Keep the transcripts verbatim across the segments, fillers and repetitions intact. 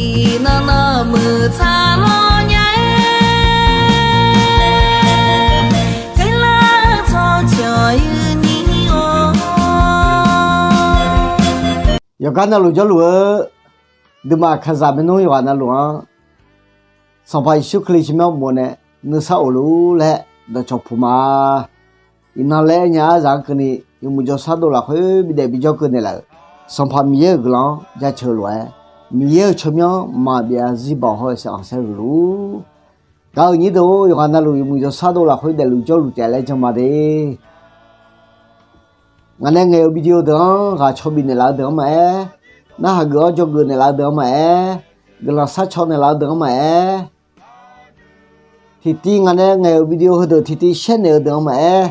Iqnan nanmuiq tsaqlawr nya-aer, tserlar tsawrcawq-eu nir-awr. Yawqgar navluf jawrluf-eu, duimaf kaqzaq maernmr yawqghaq navluf-anr, Sanqpaq Yeqsur Kali tsawrmyanr uqmov nae nuisar of-eu laer dawqcawq puq ma. Iqnan laer aer nya-aer zaq-anr keuvni yawmuiq jawrshar dov lafkhoer bidaef bijawr keuv naeqlaf-euq Sanqpaq Miqyaer-euq guiqlanq-anr jaceuq-eu lof-aer, Miqyaer-euq tsawrmyanr maqbyav zarzir baoq hawr-eu saeranq saer huiq luf-ur. Gaq-euq nyir deuq-or, yawqghaq navluf yawmuiq jawrshar dov lafkhoer daefluf jawrluf taef laer jan ma de. Ngaq nae ngaeq-euq video deuq-anr ghaq caw bifnaeq laf-eu deuq-anr maqaer, narhaq geuf-awr dzawgeuf naeqlaf-eu deuq-anr maqaer, guiqlanq sharcaw naeqlaf-eu deuq-anr maqaer, tiqtiv ngaq nae ngaeq-euq video heudeuq tiqtiv shaer naeq-eu deuq-anr maqaer,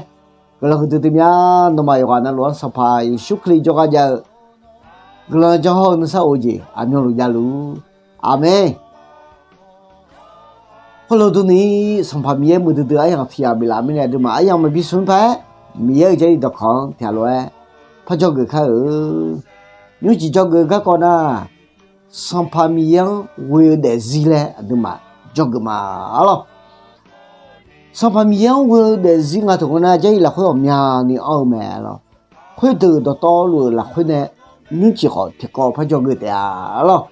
guiqlanq huiqdui dui mya. Nawmaf yawqghaq navluf-anr Sanqpaq Yeqsur Kali jawrgar jav-eu guiqlanq janr hawr-eu nuisar of-eu jeq aqmyanluf javluf-ur. Aqmeq. Khoerlof durni, Sanqpaq Miqyaer muiqdui dui aryamq tiq yamq biflaf mirnae aqduimaf aryamq maqbi smq paq-aer, Miqyaer-euq Jarlif dawqkawq-anr tiqghaq lof-aer par dzawgeuf kar-eu. Nymrcif dzawgeuf garkawv nar, Sanqpaq Miqyaer-anr ghoe-eu daefzir laer aqduimaf dzawgeuf ma arlawr. Sanqpaq Miqyaer-anr ghoe-eu daefzir nga taq ngeur nar, Jarlif lafkhoer ghawqmyani anr-eu mae arlawr. Khoerdeuq dawqtawvluf-euq lafkhoer nae nymrcif khawf tiqkawv par dzawgeuf taef-a arlawr.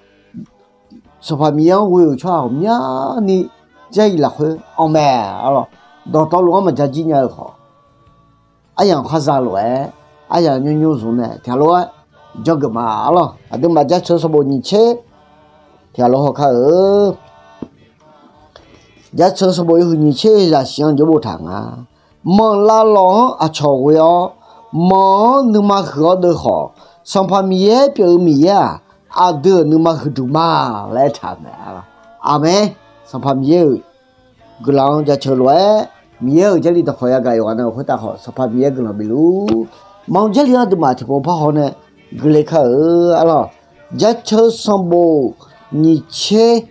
Sanqpaq Miqyaer-anr ghoe-euq tsawrhaq ghawqmyani Jarlif lafkhoer anr mae arlawr. Dawqtawvluf-anr maqja jir nya-eu khawf, aryamq khar za lof-aer, aryamq nymr nymr zmq nae tiqghaq lof-aer dzawgeuf ma arlawr. Aqduimaf Jaceuq sanqbof nyiq tser tiqghaq lof haw kar-eu. Jaceuq sanqbof yawhuiq nyiq tser zaqsiq-anr jawr boftaq nga. Manqlav lawq-anr aqcawq ghoe-awr, manq-anr nuima huiq-awr deuv khawf, Sanqpaq Miqyaer pyeuf-eu Miqyaer-aq, aqdui-euq nuima huiqduq ma laer aertaq-euq mae. Aqmeq. Sanqpaq Miqyaer-euq guiqlanq-anr jaceuq lof-aer, Miqyaer-euq Jarlif dawqkawq yagaq yawqghaq navluf khoertav khawf, Sanqpaq Miqyaer guiqlanq bif luf-ur. Manq Jarlif-anr aqduimaf tiqpov par haw nae guiqle kar-eu arlawr. Jaceuq sanqbof nyiq tser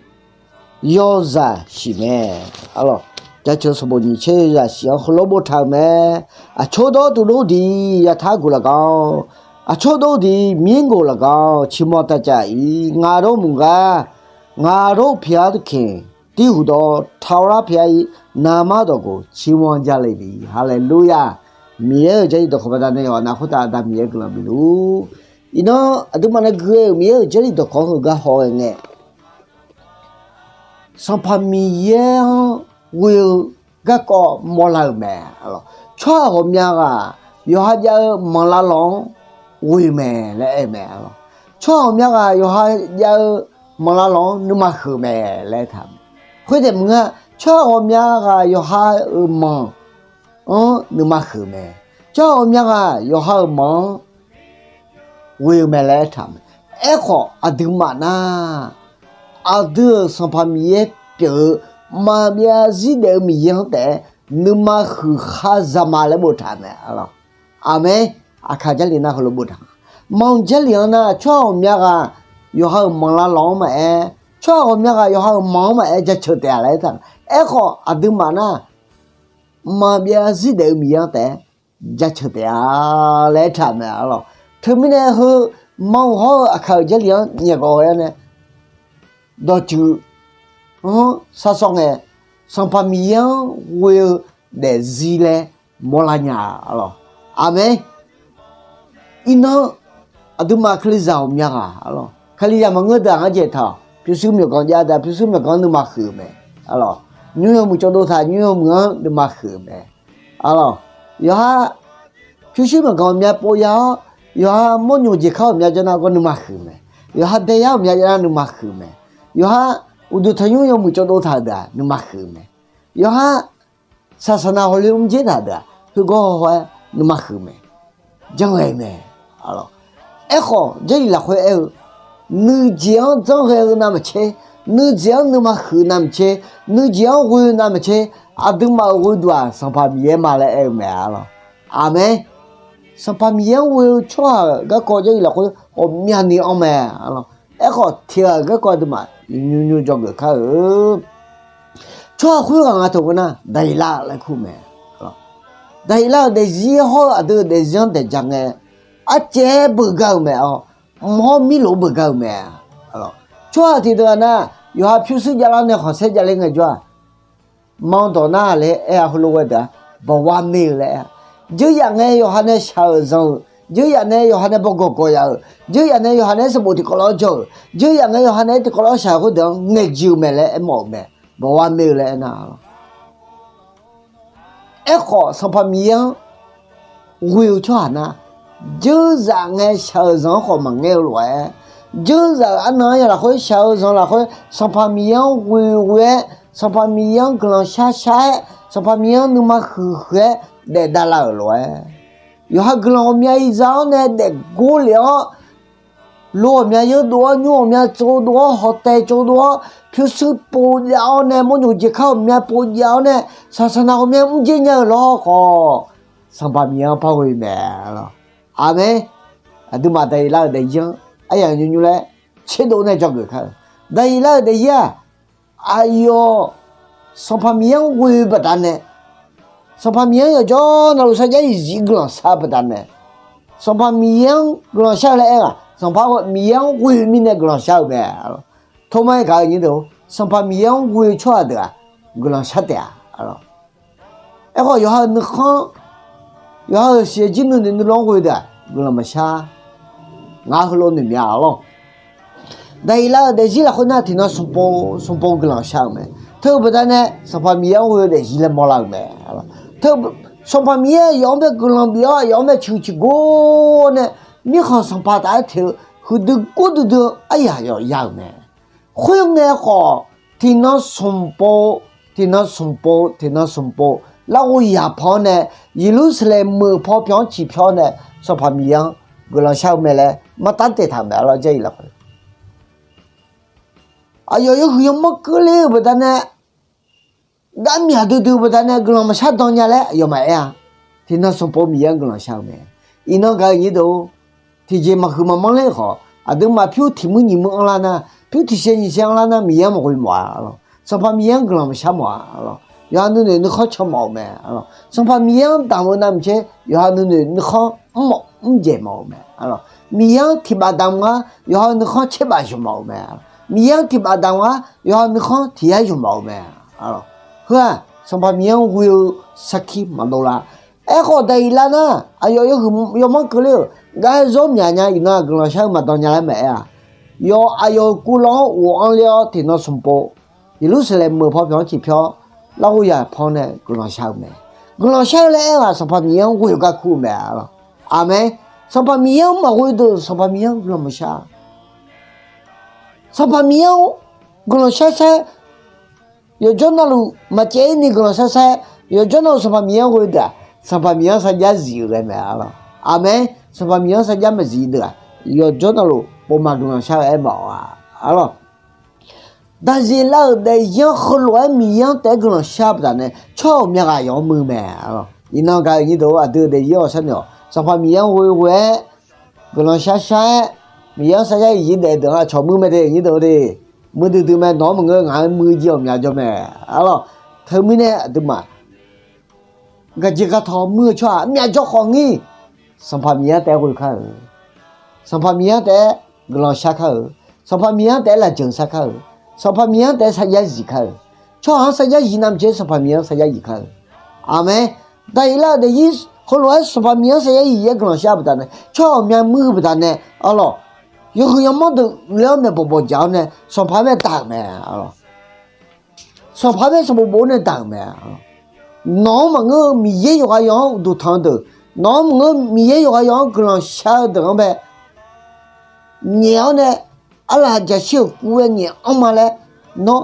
yawzaq shif mae arlawr. Jaceuq sanqbof nyiq tser yawzaq shif-anr heulof boftaq-euq mae. Aqcawq dawr tuqdov diq yatar guq lafgawr, aqcawq dawr diq mir ngoq lafgawr, ciqmanq taq caf-ir ngaq dawr muiq gar, ngaq dawr piq-a taqkeq tirhuq dawr taqlar piq-a-ir, naqmar dawqgoq ciqmanq jale bi. Haleluya! Miqyaer-euq Jarlif dawqkawq baqdanae yawqha navluf khoertav Aqda Miqyaer guiqlanq bif luf-ur. Iqnan aqduimaf nae gui-euq Miqyaer-euq Jarlif dawqkawq-anr heugar haw-aer ngae, Sanqpaq Miqyaer-anr ghoe-eu garkawv mawrlar-euq mae. Tsawrhaq ghawqmya ghaq yawqha jav-eu manqlav lawq-anr ghoe-eu mae laer aer-eu mae. Tsawrhaq ghawqmya ghaq yawqha jav-eu manqlav lawq-anr nuima huiq-eu mae laer aertaq-euq mae. Khoertaef maqngeur-a, tsawrhaq ghawqmya ghaq yawqha-euq manq-anr nuima huiq-eu mae. Tsawrhaq ghawqmya ghaq yawqha-euq manq-anr ghoe-eu mae laer aertaq-euq mae. Aerkhawf aqduimaf nar, aqdui-euq Sanqpaq Miqyaer pyeuf-eu maqbyav zarzir daef-eu Miqyaer-anr taef-aer nuima huiq khar za ma laer boftaq-euq mae arlawr. Aqmeq. Aqkaq Jarlif nar heulof boftaq-a. Manq Jarlif-anr nar, tsawrhaq ghawqmya ghaq yawqha-euq manqlav lawq-anr maqaer, tsawrhaq ghawqmya ghaq yawqha-euq manq-anr maqaer jaceuq taef-a laer aertaq-euq mae. Aerkhawf aqduimaf nar, maqbyav zarzir daef-eu Miqyaer-anr taef-aer jaceuq taef-a laer aertaq-euq mae arlawr. Teumirnae heu manq hawr-eu Aqkaq-euq Jarlif-anr nyaef gawv-aer nae dawqtsuif-anr sarsawr ngae, Sanqpaq Miqyaer-anr ghoe-eu daefzir laer mawrlar nya arlawr. Aqmeq. Iqnan aqduimaf Kalizaq ghawqmya ghaq arlawr, Kalizaq maqngeur deuq-aq ngar jaeqtaq-awq. Pyurshuir myawqganq jav deuq-aq pyurshuir myawqganq-anr nuima huiq-eu mae arlawr. Nymr yawmuiq cawvdov taq nymr yawmuiq-anr nuima huiq-eu mae arlawr. Yawqha pyurshuir myawqganq myav pov ya-awr, yawqha mawrnymq jeq kar ghawqmya jav nar gawr nuima huiq-eu mae. Yawqha daeyar ghawqmya jav nar nuima huiq-eu mae. Yawqha uqduq tanqnymr yawmuiq cawvdov taq-euq deuq-aq nuima huiq-eu mae. Yawqha saqsaqnav hawle mr dzer taq deuq-aq khoergawr haw-aer nuima huiq-eu mae. Janrghae-eu mae. Aerkhawf Jarlif lafkhoer aer-eu, nuijeq-anr janrghae-eu navmaqtser, nuijeq-anr nuima huiq-eu navmaqtser, nuijeq-anr ghoe-eu navmaqtser, aqduimaf-euq ghoeduq-aq Sanqpaq Miqyaer ma laer aer-eu mae arlawr. Aqmeq. Sanqpaq Miqyaer-anr ghoe-eu tsawrhaq-euq garkawv Jarlif lafkhoer ghawqmyani anr mae arlawr. Aerkhawf tiq ghaq-euq garkawv aqduimaf nymr nymr dzawgeuf kar-eu. Tsawrhaq khoerghaq nga taq ngeur nar, Daqyeqlar laer kur-eu mae. Daqyeqlar-euq daefzir hawr-eu aqdui-euq daefzir-anr daeq ja ngae, arcaev-aer beugar-eu mae arlawr. Mq hawr mirlof-aer beugar-eu mae arlawr. Tsawrhaq tiqdeuq-aq nar, yawqha pyurshuir javlar nae khanqsaer javler ngaejawr-aq, manr dawq nar laer aer-a. Heulof ghae deuq-aq, bawqghaq me-eu laer aer-a. Dzeuryaf ngae yawqha nae shaq-euq zanq-euq, dzeuryaf nae yawqha nae bawgawq gawq yaf-euq, dzeuryaf nae yawqha nae-aer sanqbof tiqkawv lawr jawr-euq, dzeuryaf ngae yawqha nae-aer tiqkawv lawr shaq-euq khoerdeuq-anr ngaeqjeq-eu mae laer aermawf-euq mae. Bawqghaq me-eu laer aernar-a lawr. Aerkhawf, Sanqpaq Miqyaer-anr ghoe-eu tsawrhaq nar, dzeurzaq ngae shaq-euq zanq-anr khawf maqngaer-eu lof-aer, dzeurzaq-euq arnan-anr ya lafkhoer shaq-eu zanq lafkhoer Sanqpaq Miqyaer-anr ghoe ghoe-aer, Sanqpaq Miqyaer-anr guiqlanq shar shar-aer, Sanqpaq Miqyaer-anr nuima huiq huiq-aer daef davlav-euq lof-aer, yawqha guiqlanq ghawqmya iqza-awr nae daefgor lef-awr, lo ghawqmya yeur dov-awr, nymr ghawqmya tsov dov-awr, hawtaeq tsov dov-awr, pyurshuir pov jav-awr nae, mawrnyoq jeq kar ghawqmya pov jav-awr nae, saqsaqnav ghawqmya mrjer nya-euq lawr khawf, Sanqpaq Miqyaer-anr par ghoe mae lawr. Aqmeq. Aqduimaf Daqyeqlar-euq daefzir-anr aryaq nymr nymr laer tserdov nae dzawgeuf kar-eu. Daqyeqlar-euq daefzir-aq, aqyawf Sanqpaq Miqyaer-anr ghoe-eu baqdanae, Sanqpaq Miqyaer-anr yawqjawr navluf sarjax yaqzir guiqlanq shar-eu baqdanae, Sanqpaq Miqyaer-anr guiqlanq shar-eu laer aer-aq, Sanqpaq Miqyaer-anr ghoe-eu mirnae guiqlanq shar-eu mae. Tormar-aer gaq-eu nyir deuq, Sanqpaq Miqyaer-anr ghoe-eu tsawrhaq deuq-aq, guiqlanq shar taef-a. Aerkhawf, yawqha-euq nuikhanr, yawqha-euq siqyaer jir nuinoeq nuilov-anr ghoe deuq-aq, guiqlanq maqshar. Ngar heulof noeq mya-a lawr. Daqyeqlar-euq daefzir lafkhoer nar, tiqnan smqpov smqpov guiqlanq shar-eu mae. Teu-eu baqdanae Sanqpaq Miqyaer-anr ghoe-eu daefzir laer mawrlar-euq mae. Teu, Sanqpaq Miqyaer aqyawf-anr bae guiqlanq bif-awr, aqyawf-anr bae ciqhuiq ciqgor nae, mirkhanq sanqpaq taf-aer teq-eu huiqdui gordui dui-eu aryaq yawf ya-euq mae. Khoerngae khawf, tiqnan smqpov, tiqnan smqpov, tiqnan smqpov, larghov yaq pan-awr nae, Yeqlursaqlaeq meuq paw pyawq-anr ciqpyawr-awr nae, Sanqpaq Miqyaer-anr guiqlanq shar-eu mae laer martar taeqtaq-euq mae lawr, Jarlif lafkhoer. Aqyawf yawhuiq yawmanr keuvle-euq baqdanae, gar myaq duidui-eu baqdanae guiqlanq maqshar dan nya laer aqyawf maqaer-a. Tiqnan smqpov Miqyaer-anr guiqlanq shar-eu mae. Iqnan gaq-eu nyir deuq, tiqjeq maqhuiq maqmanr ler khawf, aqduimaf pyur tiq muir nyiq muir anrlar nar, pyur tiq shaev nyiq shaev anrlar nar, Miqyaer-anr maqghoe mawf-a lawr. Sanqpaq Miqyaer-anr guiqlanq maqshar mawf-a lawr. Yawqha nuinoeq nuikhanr can mawf-euq mae. Sanqpaq Miqyaer-anr damq-eu navmaqtser, yawqha nuinoeq nuikhanr mr mawf mr jaeq mawf-euq mae. Miqyaer-anr tiq baf damq ngar, yawqha-eu nuikhanr tser baf yawq mawf-euq mae. Miqyaer-anr tiq baf damq ngar, yawqha-eu nuikhanr tiq yar yawq mawf-euq mae. Heu-aq, Sanqpaq Miqyaer-anr ghoe-eu sarkir maqdov lar. Aerkhawf, Daqyeqlar nar, aqyawf yawhuiq yawmanr keuvle-euq gar-aer zawr myaq nya, iqnan-aq guiqlanq shar-eu maqdan nya laer maqaer-a. Yawf aqyawf-euq kuvlanr-anr ghof-anr ler-awr tiqnan smqpov, Yeqlursaqlaeq meuq paw pyawq-anr ciqpyawr, larghov yaq pan nae guiqlanq shar-eu mae. Guiqlanq shar-eu laer aer-aq, Sanqpaq Miqyaer-anr ghoe-eu gar kur-eu mae lawr. Aqmeq. Sanqpaq Miqyaer-anr maqghoe deuq Sanqpaq Miqyaer-anr guiqlanq maqshar. Sanqpaq Miqyaer-anr guiqlanq shar shar-aer, yawqjawr navluf maqcaev-ir ni guiqlanq shar shar-aer, yawqjawr navluf Sanqpaq Miqyaer-anr ghoe deuq-aq, Sanqpaq Miqyaer-anr sarjax zif-eu ghae mae lawr. Aqmeq. Sanqpaq Miqyaer-anr sarjax maqzif deuq-aq, yawqjawr navluf povmaf guiqlanq shar-eu aer mawf-a lawr. Daqyeqlar-euq daefzir-anr heulof-aer Miqyaer-anr taef-aer guiqlanq shar-eu baqdanae, tsawrhaq ghawqmya ghaq yawq-anr muir mae. Iqnan gaq-eu nyir deuq, aqdui-euq daefzir-awq sharnoeq-awq. Sanqpaq Miqyaer-anr ghoe ghoe-aer guiqlanq shar shar-aer, Miqyaer-anr sarjax zif daef deuq-anr aqcawq muir mae de, nyir deuq de. Muir duidui mae, nawq-anr maqngeur, ngaq-anr muir jir ghawqmya jawr mae. Arlawq, teumirnae aqduimaf gaqjeq gaqtawq muir-eu tsawrhaq armyav jawr khawf ngir, Sanqpaq Miqyaer-anr taef-aer ghoe kar-euq, Sanqpaq Miqyaer-anr taef-aer guiqlanq shar kar-euq, Sanqpaq Miqyaer-anr taef-aer lafjeuq shar kar-euq, Sanqpaq Miqyaer-anr taef-aer sarjax zif kar-euq. Tsawrhaq-anr sarjax zif navmaqtser Sanqpaq Miqyaer-anr sarjax zif kar-euq. Aqmeq. Daqyeqlar-euq daefzir heulof-aer Sanqpaq Miqyaer-anr sarjax zif-aer guiqlanq shar-eu baqdanae, tsawrhaq ghawqmya muir-eu baqdanae, arlawq, yawhuiq yawmanr deuq uiqler-awr maeq bawq bawq jaq-awr nae Sanqpaq-anr bae daq-euq mae. Sanqpaq-anr bae sanqbof bof-awr nae daq-euq mae. Nawq-anr maqngeur-eu Miqyaer yawqghaq yawq-anr uqduq tanq-eu deuq, nawq-anr maqngeur Miqyaer yawqghaq yawq-anr guiqlanq shar-eu deuq-anr bae nyaef-awr nae, arlaq jaqshir-euq kuv-aer nyaef anrma laer, nawr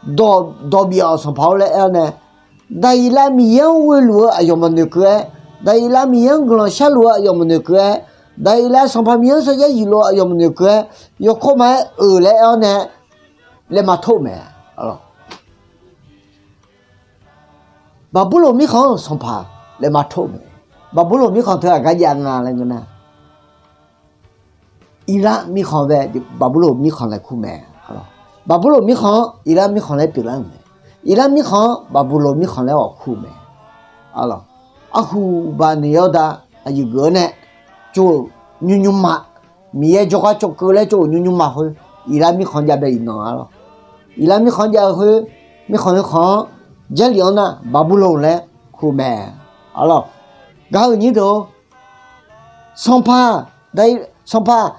dawq bif-awq Sanqpaq-or laer aer-awr nae, Daqyeqlav Miqyaer-anr ghoe luf-eu aqyawf maqnoeq keuv-aer, Daqyeqlav Miqyaer-anr guiqlanq shar luf-eu aqyawf maqnoeq keuv-aer, Daqyeqlav Sanqpaq Miqyaer-anr sarjax zif luf-eu aqyawf maqnoeq keuv-aer, yawkawr ma-aer-euq laer aer-awr nae, laeqma tor-eu mae. Baqburloq mirkhanq-anr-euq sanqpaq laeqma tor-eu mae. Baqburloq mirkhanq teu aqgar jav nga laer ngeur nar, Iraq mirkhanq bae Baqburloq mirkhanq laer kur mae. Baqburloq mirkhanq-anr Iraq mirkhanq laer pyeuflar-euq mae. Iraq mirkhanq-anr Baqburloq mirkhanq laer ghawq kur-eu mae. Arlawq, arhu baq noeq yawr da, aqyuif geuf-awr nae tsov-euq nymr nymrma, Miqyaer jawrgar tsov keuv laer tsov-euq nymr nymrma khoer Iqlar mirkhanq-anr jav bae iqnan arlawq. Iqlar mirkhanq-anr jav-eu khoer, mirkhanq khoerkhanq-anr Jarlif-anr nar Baqburlon laer kur-eu mae arlawq. Gaq-euq nyir deuq-or, Sanqpaq, Daqi, Sanqpaq,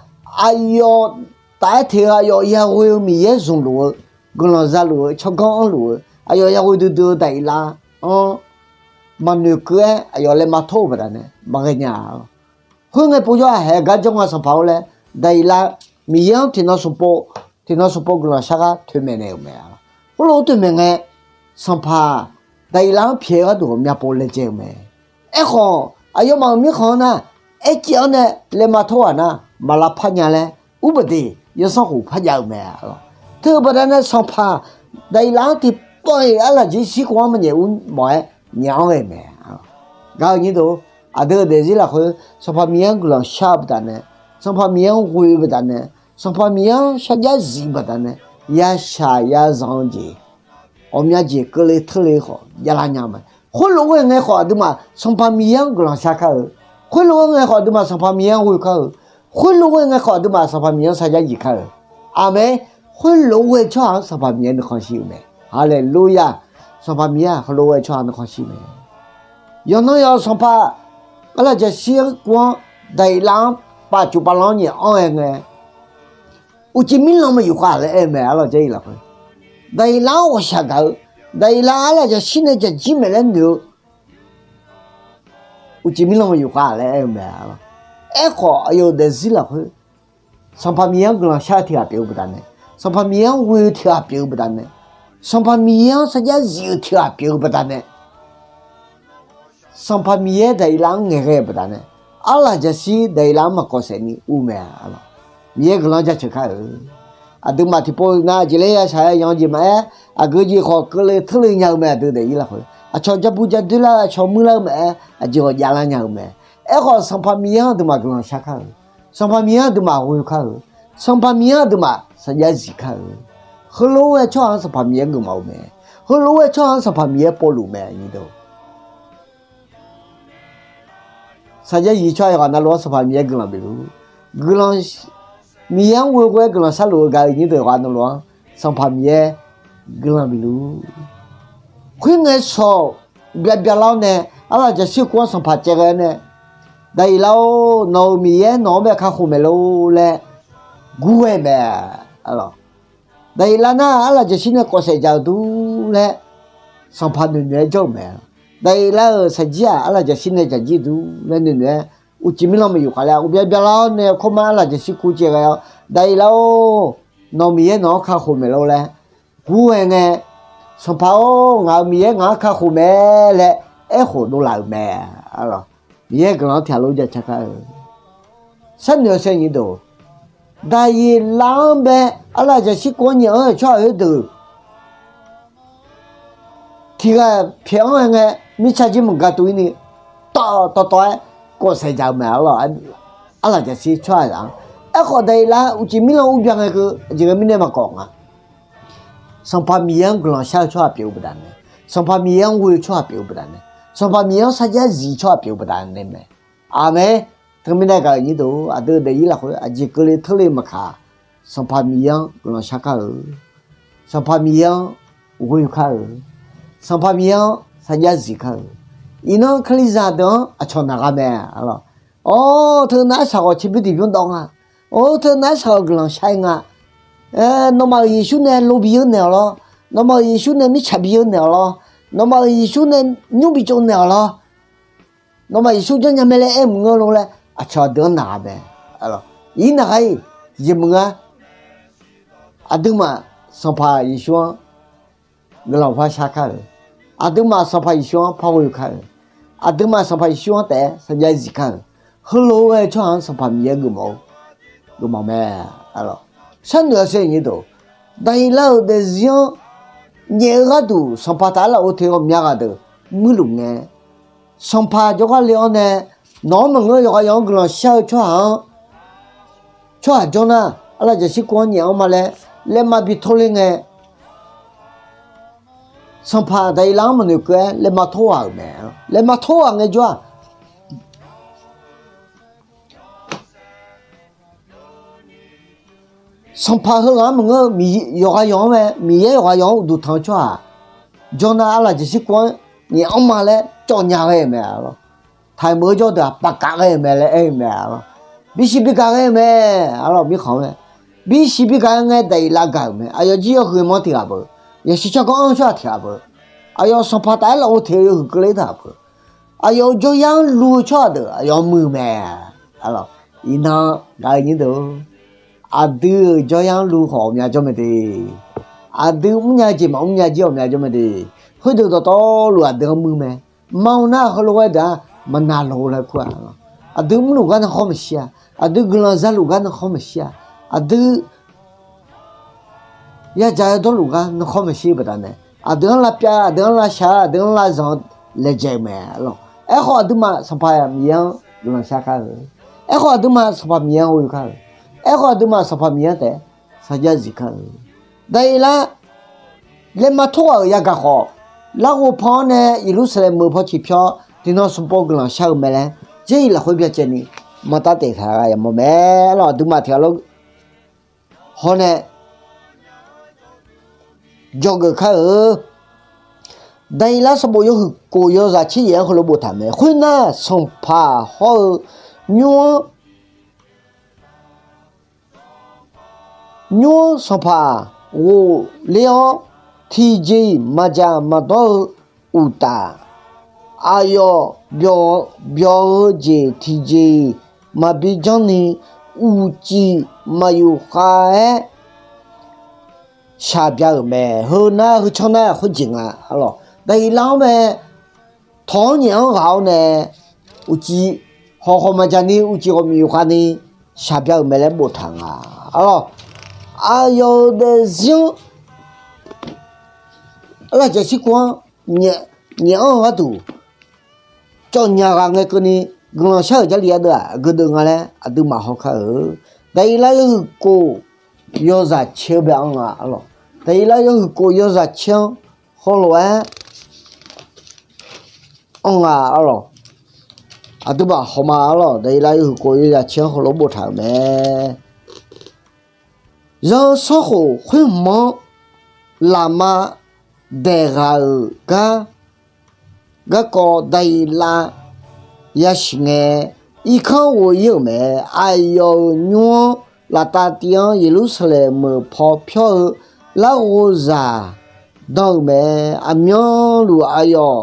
aqyawf taf-aer teq-eu aqyawf yaghoe-eu Miqyaer zmqluf-eu, guiqlanq zaluf-eu, tsawrganr anrluf-eu, aqyawf yaghoe duidui-eu Daqyeqlav-anr maqnoeq keuv-aer aqyawf laeqma tawr-euq baqdanae maqghae nya-a. Khoerngae povjawr-aq haeq gar jawr nga Sanqpaq-or laer, Daqyeqlav Miqyaer-anr tiqnan smq pov, tiqnan smq pov guiqlanq shar gar toeqmaeq naeq-euq mae. Khoerlof-aer toeqmaeq ngae, Sanqpaq Daqyeqlav-anr pyaeq-eu gharduq ghawqmya pov laejae-eu mae. Aerkhawf aqyawfmaf-euq mirkhanq-anr nar, aerciv-anr nae laeqma tawr ghaq nar maq lavpar nya laer, urbaqdeq yawsanr khof parjav-eu mae. Teu-eu baqdanae Sanqpaq Daqyeqlav-anr tiqpawf-iq arlaq jeq shir kov-anr maqnyaef ur mawf-aer nyaef-anr ghae-eu mae. Gaq-euq nyir deuq-or, aqdui-euq daefzir lafkhoer Sanqpaq Miqyaer-anr guiqlanq shar-eu baqdanae, Sanqpaq Miqyaer-anr ghoe-eu baqdanae, Sanqpaq Miqyaer-anr sarjax zif-eu baqdanae, yashaq yazanq-eu jeq, ghawqmya jeq keuvle teurle khawf javlar nya-eu mae. Khoerlof-aer ngae khawf aqduimaf Sanqpaq Miqyaer-anr guiqlanq shar kar-eu. Khoerlof-aer ngae khawf aqduimaf Sanqpaq Miqyaer-anr ghoe kar-eu. Khoerlof-aer ngae khawf aqduimaf Sanqpaq Miqyaer-anr sarjax zif kar-eu. Aqmeq. Khoerlof-aer tsawrhaq-anr Sanqpaq Miqyaer nuikhanr shir-eu mae. Haleluya! Sanqpaq Miqyaer-aq heulof-aer tsawrhaq nuikhanr shir mae. Yawqnan yawq Sanqpaq arlaqjaqshir-anr kuv-anr Daqyeqlav-anr paf cuf paf lan-anr nyaef anr-aer ngae, uqcif mirlanq maqyuf khav laer aer-eu mae arlawq Jarlif lafkhoer. Daqyeqlav-anr ghawqshaq gaq-eu, Daqyeqlav arlaqjaqshir nae jaqjir maeq laer noeq-eu, uqcif mirlanq maqyuf khav laer aer-eu mae arlawq. Aerkhawf aqyawf-euq daefzir lafkhoer Sanqpaq Miqyaer-anr guiqlanq shar-eu tiq ghaq pyeuf-eu baqdanae, Sanqpaq Miqyaer-anr ghoe-eu tiq ghaq pyeuf-eu baqdanae, Sanqpaq Miqyaer-anr sarjax zif-eu tiq ghaq pyeuf-eu baqdanae, Sanqpaq Miqyaer Daqyeqlav-anr ngaeqghae-eu baqdanae, arlaqjaqshir Daqyeqlav-anr maqkawv saef ni ur mae arlawq. Miqyaer guiqlanq jaceuq kar-eu. Aqduimaf tiqpov nar jeq laer yashaq-aer yanq jeq maqaer, aqgeu jeq khawf keuvle teurle nya-eu mae. Aqdui daefzir lafkhoer aqcawq ja bu ja doer lar-eu, aqcawq muir lar-eu maqaer, aqjeq ghawq javlar nya-eu mae. Aerkhawf Sanqpaq Miqyaer-anr aqduimaf guiqlanq shar kar-eu, Sanqpaq Miqyaer aqduimaf ghoe kar-eu, Sanqpaq Miqyaer aqduimaf sarjax zif kar-eu. Heulof-aer tsawrhaq-anr Sanqpaq Miqyaer geufmawf-eu mae. Heulof-aer tsawrhaq-anr Sanqpaq Miqyaer povluf mae. Sarjax zif tsawrhaq yawqghaq navluf-anr Sanqpaq Miqyaer guiqlanq bifluf, guiqlanq, Miqyaer-anr ghoe ghoe-aer guiqlanq sharluf-eu gaq-euq nyir deuq yawqghaq navluf-anr Sanqpaq Miqyaer guiqlanq bifluf. Khoerngae shawq byav byav lar-awr nae, arlaqjaqshir kuv-anr sanqpaq caevghae-awr nae, Daqyeqlav-or, nawq-euq Miqyaer nawq-anr bae kakhof maeq lor laer gurghae mae. Daqyeqlav nar arlaqjaqshir nae kawf saef dzaq-eu dur laer sanqpaq noeqnoeq-aer jawr-euq mae. Daqyeqlav-euq saqjir-aq arlaqjaqshir nae dzaqjir dur laer noeqnoeq-aer, uqcif mirlanq maqyuf khav laer uqbyav byav lar-awr nae khoermar arlaqjaqshir kuv caevghae-awr, Daqyeqlav-or, nawq-euq Miqyaer nawq-anr kakhof maeq lor laer gurghae ngae, Sanqpaq-or, ngaq-euq Miqyaer ngaq-anr kakhof mae laer aerkhof dovlaf-euq mae. Miqyaer guiqlanq-anr tiqghaq lof-aer jaceuq kar-eu. Sharnoeq-awr saer nyir deuq, Daqyeqlav-anr bae arlaqjaqshir kuv-anr nyaef anr-eu tsawrhaq khoerdeuq tiq ghaq pyaeq-anr-aer ngae, mirtsaq jir maqgaq tuv-ir ni, tawv tawv tawv-aer kawf saef dzaq-eu mae arlawq. Arlaqjaqshir tsawrhaqzaq-anr, aerkhawf Daqyeqlav uqcif mirlanq urbyav ngae keuv aqjeq ghae mirnae maqkawf nga. Sanqpaq Miqyaer-anr guiqlanq shar-eu tsawrhaq pyeuf-eu baqdanae, Sanqpaq Miqyaer-anr ghoe-eu tsawrhaq pyeuf-eu baqdanae, Sanqpaq Miqyaer-anr sarjax zif tsawrhaq pyeuf-eu baqdanae mae. Aqmeq. Teumirnae gaq-euq nyir deuq, aqdui-euq daefzir lafkhoer aqjeq keuvle teurle maqkaq, Sanqpaq Miqyaer-anr guiqlanq shar kar-eu, Sanqpaq Miqyaer-anr ghoe kar-eu, Sanqpaq Miqyaer-anr sarjax zif kar-eu. Iqnan kalizaq deuq-anr aqcawq naq gha mae. Awr, teu nar arsaq ghawq tserbymr tiqbymr dawv nga. Or, teu nar arsaq ghawq guiqlanq shar-ir nga. Nawmaf-euq Yeqsur nae lo bi-anr naeq-awq lawr. Nawmaf-euq Yeqsur nae mirtsaq bi-anr naeq-awq lawr. Nawmaf-euq Yeqsur nae nymr bi tsov naeq-awq lawr. Nawmaf Yeqsur janrnya mae laer aer maqngeur lor laer aqcawq aqdui-anr naq gha mae. Iqnan naq gha-ir, tiqjeq maqngeur-a. Aqduimaf Sanqpaq Yeqsur-anr guiqlanq par shar kar-eu, aqduimaf Sanqpaq Yeqsur-anr par ghoe kar-eu, aqduimaf Sanqpaq Yeqsur-anr taef-aer sarjax zif kar-eu, heulof-aer ghae-eu tsawrhaq-anr Sanqpaq Miqyaer geufmawf-eu geufmawf mae. Sharnoeq-awr saer nyir deuq, Daqyeqlav-euq daefzir-anr nyaef-eu gharduq sanqpaq taf-aer lafov te ghawqmya ghaq deuq muirluf ngae, sanqpaq jawrgar le-awr nae, nawq-anr maqngeur yawqghaq yawq-anr guiqlanq shar-eu tsawrhaq-anr, tsawrhaq jawr nar arlaqjaqshir kuv-anr nyaef-anr ma laer laeqma bi tawrler ngae, sanqpaq Daqyeqlav-anr maqnoeq keuv-aer laeqma tawr ghaq-euq mae. Laeqma tawr ghaq ngaejawr-aq, Sanqpaq heughaq-anr maqngeur-eu, yawqghaq yawq-anr mae, Miqyaer yawqghaq yawq-anr uqduq tanq-eu tsawrhaq jawr nar, arlaqjeq shirkuv-anr nyaef anrma laer cawv nya ghae-eu mae, arlawq. Taqmaeq-eu jawr deuq-aq paqkav ghae-eu mae laer aer-eu mae, arlawq. Bisiq bigaq ghae-eu mae, arlawq, mirkhanq-anr mae. Bisiq bigaq-aer ngae Daqyeqlav gaq-euq mae. Aqyawf jir yawhuiq manr tiq ghaq beu, yawshuif tsawrganr anr-eu tsawrhaq tiq ghaq beu, aqyawf sanqpaq taf-aer lafov teq-eu yawhuiq keuvle taq beu, aqyawf-euq jawryar-anr lu-eu tsawrhaq deuq aqyawf-anr muiq-eu mae, arlawq. Iqnan gaq-eu nyir deuq-or, aqdui-euq jawryar-anr lu khawf ghawqmya jawr mae de. Aqdui mrnya jeq maqmr nya jir ghawqmya jawr mae de. Khoerdeuq dawqtawvluf aqdui-anr muir mae. Maqanr nar heulof-aer deuq-aq maqnaq loq laer kur-a. Aqdui mrluf gar narkhawr maqshir-a. Aqdui guiqlanq zaluf gar narkhawr maqshir-a. Aqdui yadzaq yadawrluf gar narkhawr maqshir-eu baqdanae, aqdui-anr lavpyav, aqdui-anr lavshaq, aqdui-anr lavzanq-eu laejae-eu mae, arlawq. Aerkhawf aqduimaf Sanqpaq Miqyaer-anr guiqlanq shar kar-eu. Aerkhawf aqduimaf Sanqpaq Miqyaer-anr ghoe kar-eu. Aerkhawf aqduimaf Sanqpaq Miqyaer-anr taef-aer sarjax zif kar-eu. Daqyeqlar, laeqma tor ghaq-euq yagaq khawf, larghov pan-awr nae Yeqlursaqlaeq meuq paw ciqpyawr tiqnan smq pov guiqlanq shar-eu mae laer, Jarlif lafkhoer byacaevni manrtav taef taq-a yamawr mae, arlawq. Aqduimaf tiq ghaq lof hawr nae dzawgeuf kar-eu. Daqyeqlar sanqbof yawhuiq kof yawzaq tser yaef-anr heulof boftaq mae. Khoernar, sanqpaq hawr-eu nymr-anr nymr-anr sanqpaq ghofler-awr, tiqjeq-iq maqdzaq maqdawr-eu uqtaf, aqyawf byawq-eu jeq tiqjeq-iq maqbi janrni, uqcif maqyuf khav-aer shaqbya-euq mae. Heu nar, heu tsawrnar khoerjeq nga, arlawq. Daqyeqlar-anr mae, tawq-anr nyaef-anr ghaq-awr nae, uqcif hawqkhawq maqdzaq ni, uqcif ghawqmyuf khavni shaqbya-euq mae laer boftaq nga, arlawq. Aqyawf-euq daefzir-anr, arlaqjaq shirkuv-anr nyaef-anr-eu gharduq cawv nya ghaq ngae keuvni guiqlanq shar-euq Jarlif ardeuv-aq, aqgeu deuv nga laer aqduimaf haw kar-eu. Daqyeqlar yawhuiq kof yawzaq caer-eu bae-anr nga, arlawq. Daqyeqlar yawhuiq kof yawzaq caer-anr hawlof-aer anr nga, arlawq. Aqduimaf hawma, arlawq. Daqyeqlar yawhuiq kof yawzaq caer-anr hawlof-aer boftaq-euq mae. Zanrsanrkhof khoerhmq-anr lafma daeq ghaq-euq gar garkawv Daqyeqlav yasiq ngae, irkanr ghof-ir-euq mae. Aqyawf-euq nymr-anr laftav tiv-anr Yeqlursaqlaeq meuq paw pyawr-eu larghov zaq dan-euq mae. Aqmyanluf aqyawf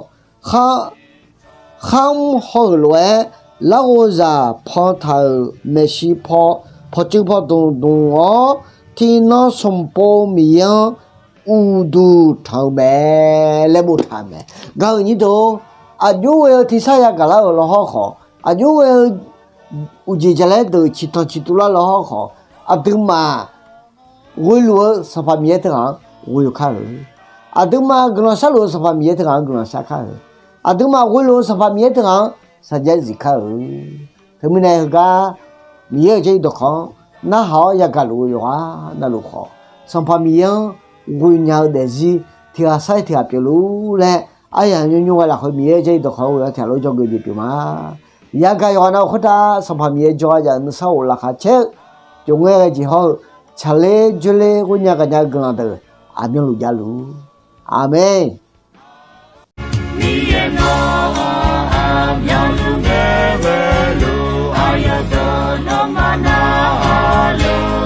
kharmr haw-euq lof-aer, larghov zaq pantaq-euq maeqshi paw, pawqtsuif paw dmq dmq-awr, tiqnan sanqbof Miqyaer-anr uqduq tanq-eu mae laer boftaq-euq mae. Gaq-euq nyir deuq-or, aqjox ghae-eu tersar yagaq lar-euq lawhawr khawf, aqjox ghae-eu uqjeq jaqlaer deuq ciqtanq ciqtuv lar lawhawr khawf, aqduimaf ghoeluf-eu Sanqpaq Miqyaer teughaq-anr ghoe kar-euq. Aqduimaf guiqlanq sharluf-eu Sanqpaq Miqyaer teughaq-anr guiqlanq shar kar-euq. Aqduimaf ghoeluf-eu Sanqpaq Miqyaer teughaq-anr sarjax zif kar-euq. Teumirnae heugar Miqyaer-euq Jarlif dawqkawq-anr narhaq-awr yagaq luf-eu yawqghaq navluf khawf, Sanqpaq Miqyaer-anr ghoe nya-eu daefzir tiq ghaq sar-ir tiq ghaq pyeuf luf laer, aryaq nymr nymr ghae lafkhoer Miqyaer-euq Jarlif dawqkawq-anr ghoe-awr tiq ghaq lof-aer jawrgeuf jeq pyeuf ma. Yagaq yawqghaq navluf khoertav Sanqpaq Miqyaer jawrgar jav-eu nuisar of laqkhaq caer-eu, pyeuf ngaer ghae jeq hawr-eu, tsaqler dzoerler ghoer nya ghaq nya-eu guiqlanq deuq aqmyanluf javluf. Aqmeq. Miqyaer nawr-anr aqmyanluf ngaer ghae luf, aqyawf deuq nawmaf narhaq luf.